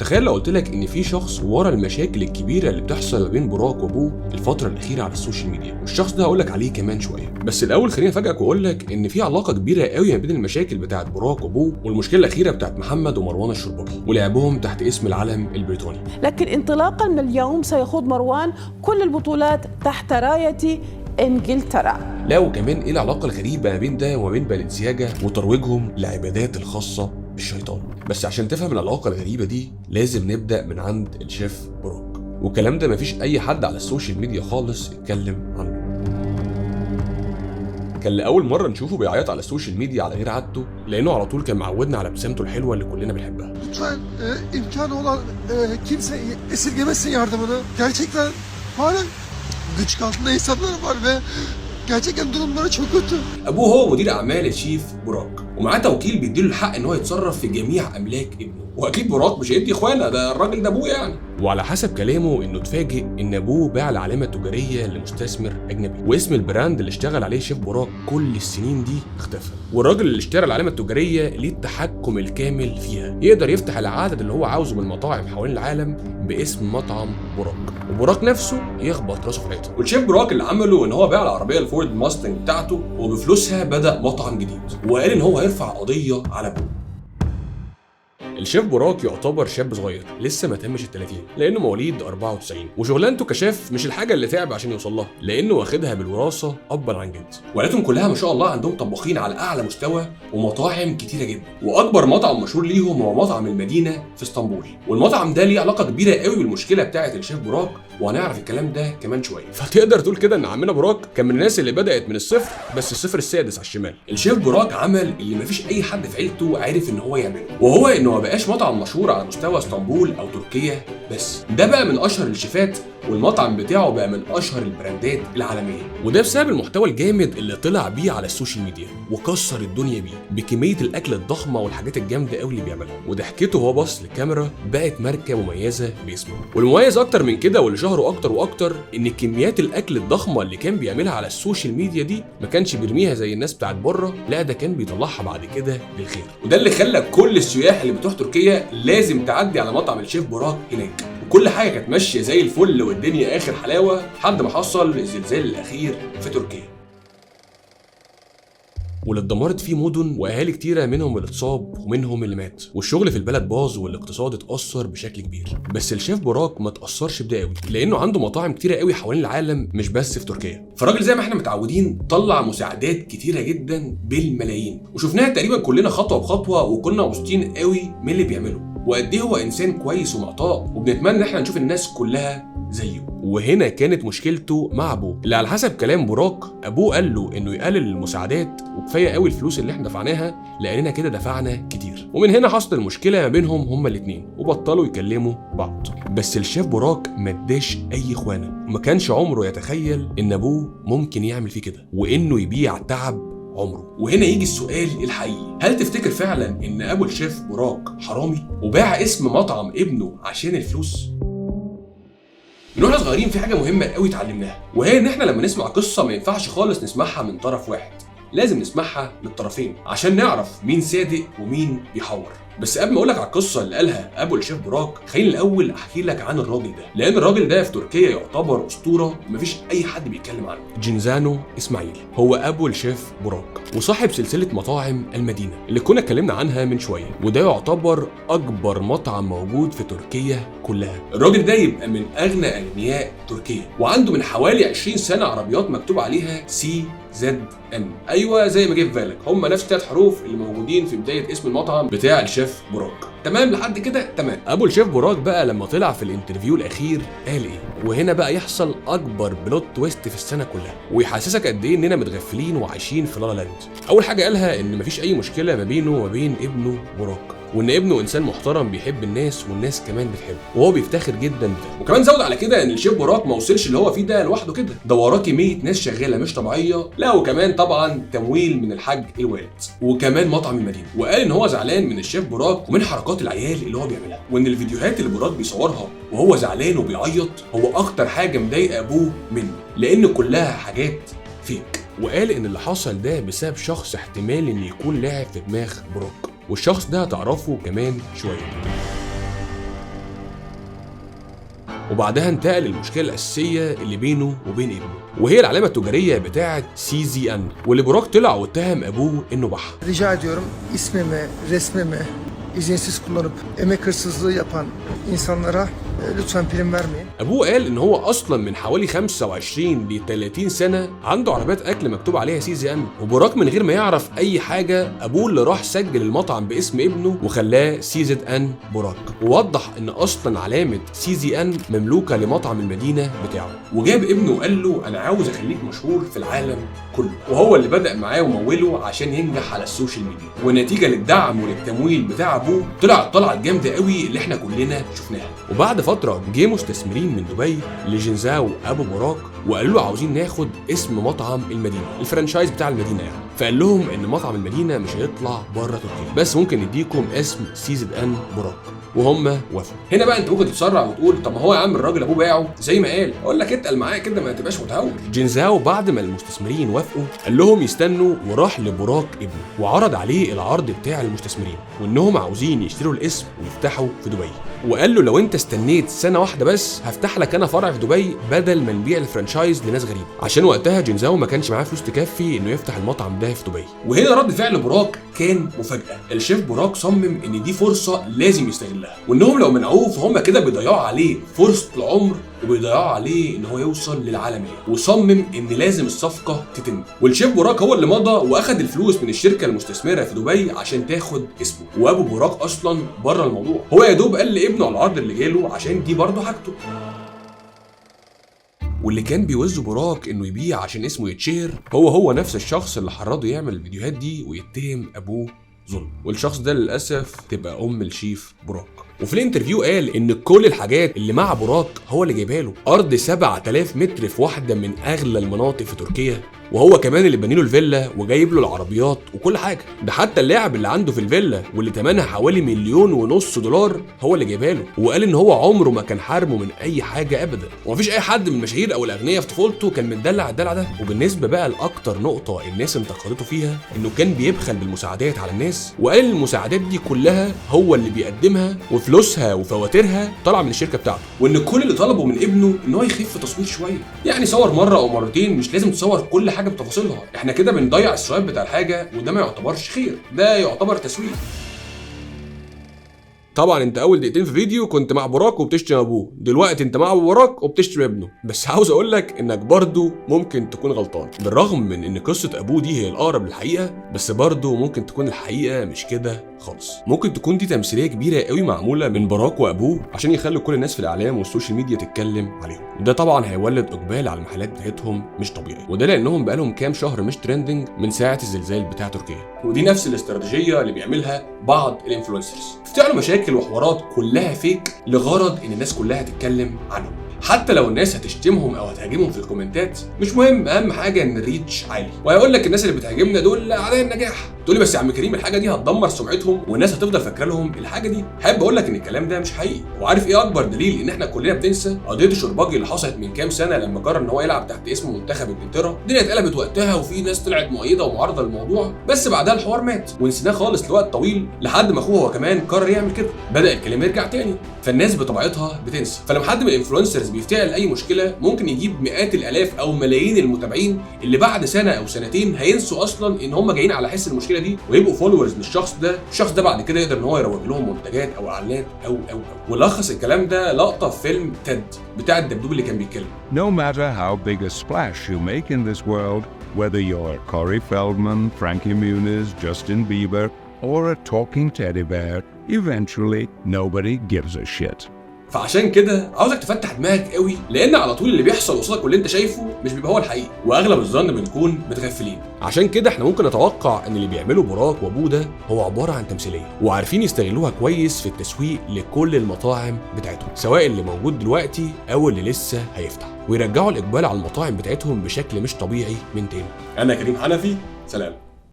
تخيل لو قلت لك ان في شخص ورا المشاكل الكبيرة اللي بتحصل ما بين براك وابوه الفترة الاخيرة على ال social media، والشخص ده هقول لك عليه كمان شويه. بس الاول خليني افاجئك واقول لك ان في علاقة كبيرة قوي ما بين المشاكل بتاعه براك وابوه والمشكلة الاخيرة بتاعه محمد ومروان الشوربجي ولعبهم تحت اسم العلم البريطاني. لكن انطلاقا من اليوم سيخوض مروان كل البطولات تحت رايه انجلترا. لا وكمان ايه العلاقة الغريبة ما بين ده وما بين بالنسياجا وترويجهم لعبادات الخاصة بالشيطان؟ بس عشان تفهم العلاقة الغريبة دي لازم نبدا من عند الشيف براك، والكلام ده مفيش اي حد على ال social media خالص اتكلم عنه. كان لاول مرة نشوفه بيعيط على ال social media على غير عادته، لانه على طول كان معودنا على ابتسامته الحلوة اللي كلنا بنحبها. Lütfen imkanı olan kimse esirgemesin yardımını. Gerçekten hala göçük altında insanlar var ve gerçekten durumları çok kötü. ابوه هو مدير اعمال الشيف براك، ومعاه توكيل بيديله الحق ان هو يتصرف في جميع املاك ابنه، واكيد براك مش هيدي خوانه، ده الراجل ده ابوه يعني. وعلى حسب كلامه انه اتفاجئ ان ابوه باع العلامة التجارية لمستثمر اجنبي، واسم ال brand اللي اشتغل عليه شيف براك كل السنين دي اختفى، والراجل اللي اشترى العلامة التجارية ليه التحكم الكامل فيها، يقدر يفتح العدد اللي هو عاوزه من المطاعم حوالين العالم باسم مطعم براك، وبراك نفسه يخبط راسه في الحيطة. والشيف براك اللي عمله ان هو باع العربية الفورد ماستنج بتاعته وبفلوسها بدا مطعم جديد، وقال ان هو هيرفع قضية على ابوه. الشيف براك يعتبر شاب صغير لسه ما تمش ال 30، لانه مواليد 94، وشغلانته كشيف مش الحاجة اللي تعب عشان يوصل لها، لانه واخدها بالوراثه ابا عن جد. وعيلتهم كلها ما شاء الله عندهم طباخين على اعلى مستوى ومطاعم كتيرة جدا، واكبر مطعم مشهور ليهم هو مطعم المدينة في اسطنبول. والمطعم ده ليه علاقة كبيرة قوي بالمشكلة بتاعه الشيف براك، وهنعرف الكلام ده كمان شوية. فتقدر تقول كده ان عمنا براك كان من الناس اللي بدات من الصفر، بس الصفر السادس على الشمال. الشيف براك عمل اللي مفيش اي حد في عيلته عارف ان هو يعمله، وهو انه ما بقاش مطعم مشهور على مستوى اسطنبول او تركيا بس، ده بقى من اشهر الشيفات، والمطعم بتاعه بقى من اشهر البراندات العالمية، وده بسبب المحتوى الجامد اللي طلع بيه على ال social media وكسر الدنيا بيه بكمية الاكل الضخمة والحاجات الجامدة قوي اللي بيعملها، وضحكته وهو باص للكاميرا بقت ماركة مميزة باسمه. والمميز اكتر من كده واللي شهره اكتر واكتر ان كميات الاكل الضخمة اللي كان بيعملها على ال social media دي ما كانش بيرميها زي الناس بتاعت بره، لا ده كان بيطلعها بعد كده للخير، وده اللي خلى كل السياح اللي بتروح تركيا لازم تعدي على مطعم الشيف براك هناك. وكل حاجة كانت ماشية زي الفل والدنيا اخر حلاوة لحد ما حصل الزلزال الاخير في تركيا، واللي اتدمرت فيه مدن واهالي كتيرة، منهم اللي اتصاب ومنهم اللي مات، والشغل في البلد باظ والاقتصاد اتاثر بشكل كبير. بس الشيف براك ما اتاثرش بده قوي، لانه عنده مطاعم كتيرة قوي حوالين العالم مش بس في تركيا. فالراجل زي ما احنا متعودين طلع مساعدات كتيرة جدا بالملايين، وشفناها تقريبا كلنا خطوة بخطوة، وكنا مبسوطين قوي من اللي بيعمله وقد ايه هو انسان كويس ومعطاء، وبنتمنى ان احنا نشوف الناس كلها زيه. وهنا كانت مشكلته مع ابوه، اللي على حسب كلام براك ابوه قال له انه يقلل المساعدات وكفاية قوي الفلوس اللي احنا دفعناها، لاننا كده دفعنا كتير. ومن هنا حصلت المشكلة ما بينهم هما الاثنين وبطلوا يكلموا بعض. بس الشيف براك ما اداش اي خوانه، وما كانش عمره يتخيل ان ابوه ممكن يعمل فيه كده وانه يبيع تعب عمره. وهنا يجي السؤال الحقيقي، هل تفتكر فعلا ان ابو الشيف براك حرامي وباع اسم مطعم ابنه عشان الفلوس؟ من واحنا صغيرين في حاجة مهمة قوي اتعلمناها، وهي ان احنا لما نسمع قصة ما ينفعش خالص نسمعها من طرف واحد، لازم نسمعها من الطرفين عشان نعرف مين صادق ومين بيحور. بس قبل ما اقول لك على القصة اللي قالها ابو الشيف براك، خليني الاول احكي لك عن الراجل ده، لان الراجل ده في تركيا يعتبر اسطورة ومفيش اي حد بيتكلم عنه. جنزانو اسماعيل هو ابو الشيف براك وصاحب سلسلة مطاعم المدينة اللي كنا اتكلمنا عنها من شوية، وده يعتبر اكبر مطعم موجود في تركيا كلها. الراجل ده يبقى من اغنى اغنياء تركيا، وعنده من حوالي 20 سنة عربيات مكتوب عليها CZN. ايوه زي ما جه في بالك، هم نفس 3 حروف اللي موجودين في بداية اسم المطعم بتاع الشيف براك. تمام لحد كده؟ تمام. ابو الشيف براك بقى لما طلع في ال interview الاخير قال ايه؟ وهنا بقى يحصل اكبر plot twist في السنة كلها، ويحسسك قد ايه اننا متغفلين وعايشين في La La Land. اول حاجة قالها ان مفيش اي مشكلة ما بينه وما بين ابنه براك، وان ابنه انسان محترم بيحب الناس والناس كمان بتحبه، وهو بيفتخر جدا بده. وكمان زود على كده ان الشيف براك ما وصلش اللي هو فيه ده لوحده كده، ده وراه كمية ناس شغالة مش طبيعية، لا وكمان طبعا تمويل من الحاج الوالد، وكمان مطعم المدينة. وقال ان هو زعلان من الشيف براك ومن حركات العيال اللي هو بيعملها، وان الفيديوهات اللي براك بيصورها وهو زعلان وبيعيط هو اكتر حاجة مضايقه ابوه منه، لان كلها حاجات fake. وقال ان اللي حصل ده بسبب شخص احتمال ان يكون لاعب في دماغ براك، والشخص ده هتعرفه كمان شوية. وبعدها انتقل للمشكلة الاساسية اللي بينه وبين ابنه، وهي العلامة التجارية بتاعه CZN، واللي براك طلع واتهم ابوه انه باعها. Rica ediyorum ismimi, resmimi izinsiz kullanıp emek hırsızlığı yapan insanlara lütfen prim vermeyin. ابوه قال ان هو اصلا من حوالي 25 ل 30 سنة عنده عربيات اكل مكتوب عليها CZN، وبراك من غير ما يعرف اي حاجة ابوه اللي راح سجل المطعم باسم ابنه وخلاه CZN براك، ووضح ان اصلا علامة CZN مملوكة لمطعم المدينة بتاعه. وجاب ابنه وقال له انا عاوز اخليك مشهور في العالم كله، وهو اللي بدا معاه وموله عشان ينجح على ال social media. ونتيجة للدعم وللتمويل بتاع ابوه طلع الطلعة الجامدة قوي اللي احنا كلنا شفناها. وبعد فترة جه مستثمرين من دبي لجنزاو ابو براك وقالوا له عاوزين ناخد اسم مطعم المدينة، ال franchise بتاع المدينة يعني. فقال لهم ان مطعم المدينة مش هيطلع بره تركيا، بس ممكن نديكم اسم CZN براك، وهم وافقوا. هنا بقى انت ممكن تتسرع وتقول طب ما هو يا عم الراجل ابوه باعه زي ما قال. اقول لك اتقل معايا كده، ما تبقاش متهور. جنزاو بعد ما المستثمرين وافقوا قال لهم يستنوا، وراح لبراك ابنه وعرض عليه العرض بتاع المستثمرين وانهم عاوزين يشتروا الاسم ويفتحوا في دبي، وقال له لو انت استنيت سنة واحدة بس هفتح لك انا فرع في دبي بدل ما نبيع ال franchise لناس غريبة، عشان وقتها جنزاو ما كانش معاه فلوس تكفي انه يفتح المطعم ده في دبي. وهنا رد فعل براك كان مفاجاة. الشيف براك صمم ان دي فرصة لازم يستغلها، وانهم لو منعوه فهم كده بيضيعوا عليه فرصة العمر وبيضيعوا عليه ان هو يوصل للعالمية، وصمم ان لازم الصفقة تتم. والشيف براك هو اللي مضى واخد الفلوس من الشركة المستثمره في دبي عشان تاخد اسمه، وابو براك اصلا بره الموضوع، هو يا دوب قال لابنه على العرض اللي جاله عشان دي برضه حاجته. واللي كان بيوزه براك انه يبيع عشان اسمه يتشهر هو نفس الشخص اللي حرضه يعمل الفيديوهات دي ويتهم ابوه ظلم، والشخص ده للاسف تبقى ام الشيف براك. وفي ال interview قال ان كل الحاجات اللي مع براك هو اللي جايبها له، ارض 7000 متر في واحدة من اغلى المناطق في تركيا، وهو كمان اللي بني له الفيلا وجايب له العربيات وكل حاجة. ده حتى اللاعب اللي عنده في الفيلا واللي ثمنها حوالي $1.5 مليون هو اللي جايبها له. وقال ان هو عمره ما كان حارمه من اي حاجة ابدا، ومفيش اي حد من المشاهير او الاغنياء في طفولته كان متدلع الدلع ده. وبالنسبة بقى لاكتر نقطة الناس انتقدته فيها، انه كان بيبخل بالمساعدات على الناس، وقال المساعدات دي كلها هو اللي بيقدمها وفلوسها وفواتيرها طالعه من الشركة بتاعته، وان كل اللي طلبه من ابنه ان هو يخف تصوير شوية، يعني صور مرة او مرتين، مش لازم تصور كل حاجة بتفاصيلها، احنا كده بنضيع الثواب بتاع الحاجة، وده ما يعتبرش خير، ده يعتبر تسويق. طبعا انت اول دقيقتين في فيديو كنت مع براك وبتشتم ابوه، دلوقتي انت مع ابو براك وبتشتم ابنه، بس عاوز اقول لك انك برضو ممكن تكون غلطان، بالرغم من ان قصة ابوه دي هي الاقرب للحقيقة، بس برضو ممكن تكون الحقيقة مش كده خالص. ممكن تكون دي تمثيلية كبيرة قوي معمولة من براك وابوه عشان يخلوا كل الناس في الاعلام وال social media تتكلم عليهم، وده طبعا هيولد اقبال على المحلات بتاعتهم مش طبيعي، وده لانهم بقالهم كام شهر مش trending من ساعة الزلزال بتاع تركيا. ودي نفس الاستراتيجية اللي بيعملها بعض ال influencers، افتعلوا مشاكل وحوارات كلها fake لغرض ان الناس كلها تتكلم عنهم، حتى لو الناس هتشتمهم او هتهاجمهم في الكومنتات مش مهم، اهم حاجة ان ال reach عالي. وهيقول لك الناس اللي بتهاجمنا دول اعداء النجاح، تقول لي بس يا عم كريم الحاجة دي هتدمر سمعتهم والناس هتفضل فاكره لهم الحاجة دي. حابب اقول لك ان الكلام ده مش حقيقي. وعارف ايه اكبر دليل ان احنا كلنا بننسى؟ قضية الشرباجي اللي حصلت من كام سنة لما قرر ان هو يلعب تحت اسم منتخب انجلترا، الدنيا اتقلبت وقتها وفي ناس طلعت مؤيدة ومعارضه للموضوع، بس بعدها الحوار مات ونسيناه خالص لوقت طويل، لحد ما اخوه هو كمان قرر يعمل كده، بدا الكلام يرجع تاني. فالناس بطبيعتها بتنسى، فلما حد من ال influencers بيفتعل اي مشكلة ممكن يجيب مئات الالاف او ملايين المتابعين اللي بعد سنة او سنتين هينسوا اصلا ان هم جايين على حس المشكلة دي ويبقوا followers للشخص ده، الشخص ده بعد كده يقدر ان هو يروج لهم منتجات او اعلانات او او او. ولخص الكلام ده لقطة في فيلم Ted بتاع الدبدوب اللي كان بيتكلم. No matter how big a splash you make in this world, whether you're Corey Feldman, Frankie Muniz, Justin Bieber, or a talking teddy bear, eventually nobody gives a shit. فعشان كده عاوزك تفتح دماغك قوي، لان على طول اللي بيحصل قصادك واللي انت شايفه مش بيبقى هو الحقيقي، واغلب الظن بنكون متغفلين. عشان كده احنا ممكن نتوقع ان اللي بيعمله براك وابوه ده هو عبارة عن تمثيلية، وعارفين يستغلوها كويس في التسويق لكل المطاعم بتاعتهم، سواء اللي موجود دلوقتي او اللي لسه هيفتح، ويرجعوا الاقبال على المطاعم بتاعتهم بشكل مش طبيعي من تاني. انا كريم حنفي، سلام.